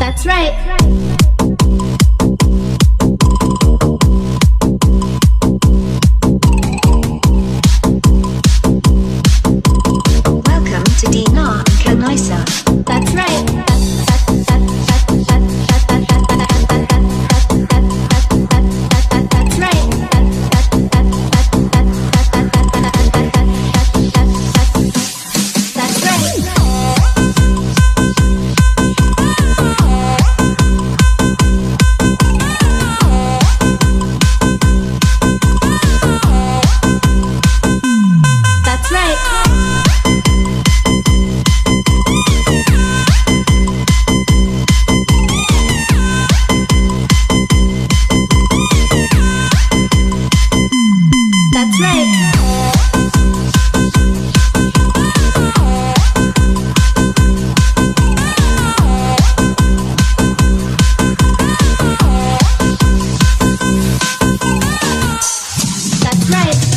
That's right. Welcome to Dina and Kanisa. That's right. That's right. That's right. That's right. That's right. That's right.